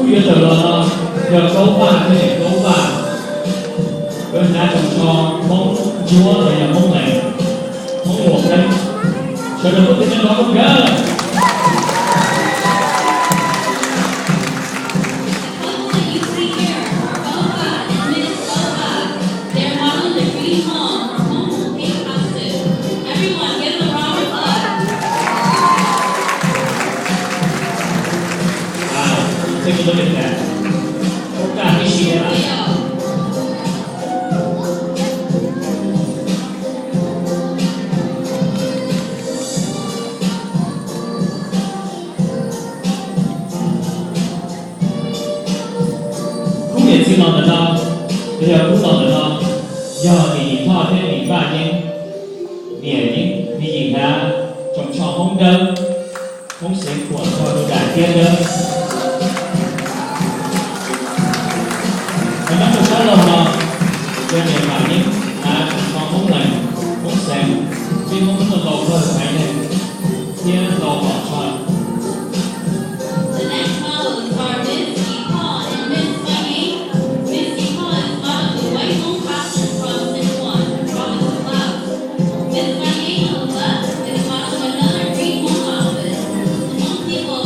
Yuav tawm los no yog Kaub Vaj thiab niam Kaub Vaj, nkawd hnav tsoos tsho Hmoob Ntsuab los yog Hmoob Lees, Hmoob Muas Qeeb. Sawv daws pub tes nrov rau nkawd. The couple that you see here are Kaub Vaj and Miss Kaub Vaj. They're modeling the green home or home pink costume. Everyone give them a round of applause. Wow, take a look at that. Koj kaj tib si thiab lawm. Khub niam txiv los ntawm no, los yog khub los ntawm no, yog Lis Yim Thoj thiab Lis Vaj Yeeb. Niam Yeeb, Lis Yim hnav tsoos tsho Hmoob dawb, Hmoob Xeev Khuam txog rau daim tiab dawb. Ho nyob rau sab laug no, yog niam Vam Yeeb hnav tsoos tsho Hmoob Lees, Hmoob Xeev, peb Hmoob tuaj ntaus kawg haiv neeg thiab ntaus tom tsho. The next model is our Miss Yi Paul and Miss Fai Ying. Miss Yi Paul is modeled the white Hmong costume from Sichuan, the province of Laos. Miss Fai Ying on the left is modeling another green Hmong outfit. The Hmong people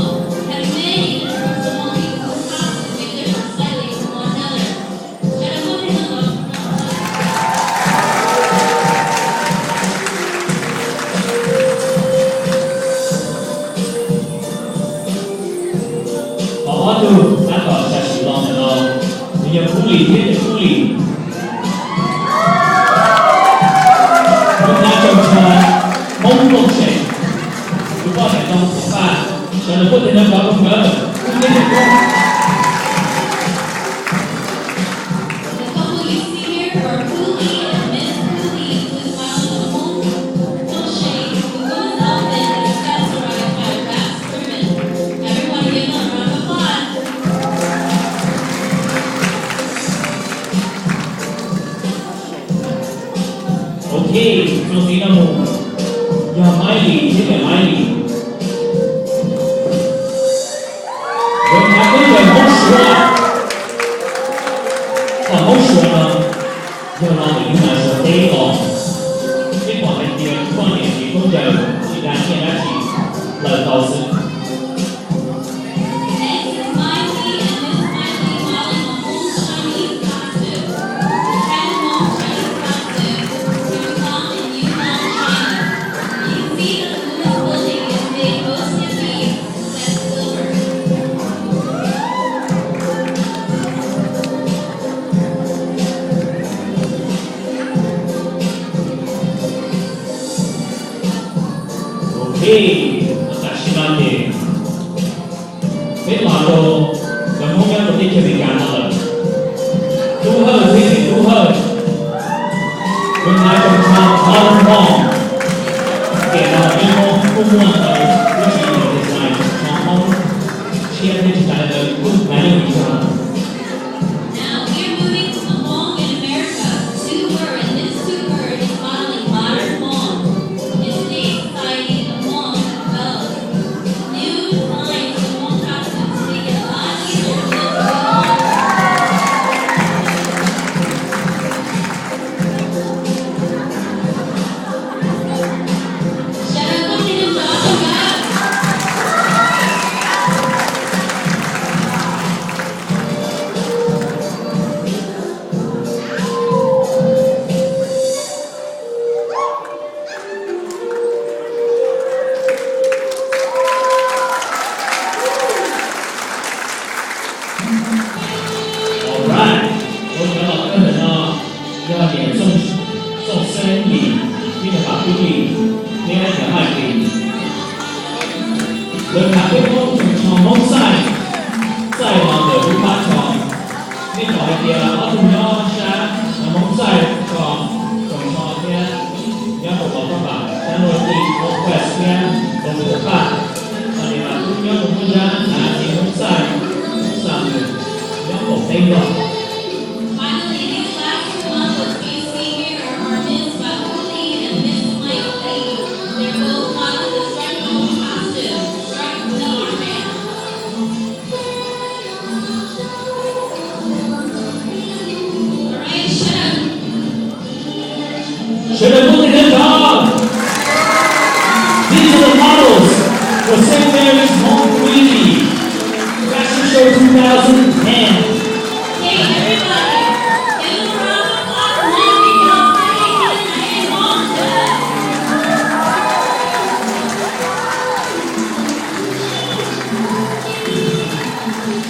have many different Hmong people costumes may differ slightly from one another. Ho ob tug tab tom sam sim los ntawm no, nws yog Kub Lis thiab Kub Lis. Nkawd hnav tsoos tsho Hmoob Looj Seem, tus poj niam ntoo phuam paj, sawv daws pub tes nrov rau nkawd, Kub thiab Kub. The couple you see here are Kuli and Miss Kuli, who is modeling a Hmong crochet. The woman's outfit is accessorized by wrapped ribbon. Everyone give them a round of applause. Ok, txuas ntxiv no mus, yog Maib Lis thiab niam Maib Lis. Nkawd hnav khaub ncaws Hmoob Suav. Thaum Hmoob Suav no yog los ntawm yus hnav Suav teb los, peb pom hais tias poj niam txiv khaub ncaws tsis da nyiaj dab tsi, plaws tau xwb. Next is Miley and Miss Miley modeling a Hmong Chinese costume. The Hmong Chinese costume can be found in Yunnan, China. You can see that the woman's clothing is made mostly of beads instead of silver. Ok, tam sim no ces peb los rau cov Hmoob nyob rau teb chaws Amelikas no lawm. Tub Hawj thiab niam Tub Hawj, nkawd hnav tsoos tsho Hmoob Hmoob. Tiam no peb Hmoob kuj muaj ntau lub tsis yog design tsoos tsho Hmoob tshiab thiab tsis tas li ntawd kuj hnav yooj yim zog. Now we're moving to the Hmong in America. Two Bird, and this Two Bird is modeling modern Hmong. In today's society, the Hmong have developed new designs for Hmong costumes to make it a lot easier to live where you want. Sawv daws pub tes nrov rau nkawd. Alright, ua cov los kawg ntawm no yog niam Txooj Xeeb Lis thiab niam Vam Tub Lis thiab niam Maj Lis. Lawv hnav peb Hmoob tsoos tsho Hmoob txaij, txaij los ntawm lub plab tsho. Nej pom hais tias ob tug nyob sab Hmoob txaij tsho, tsoos tsho thiab nyob rau tom koj pam sab nuj ti Northwest thiab rau Phuam Paj. Hos niam Vam Tub nyob rau Hmoob Zab hnav txiv Hmoob txaij, Hmoob Xam Nws nyob qaum teb nkaus. Finally, these last two models you see here are Miss Bakuli and Miss Mike Lee. They're both modeling the striped Hmong costume, striped Hmong armband. Two thousand ten. Okay, everybody, give a round of applause and let's give y'all a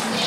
hand.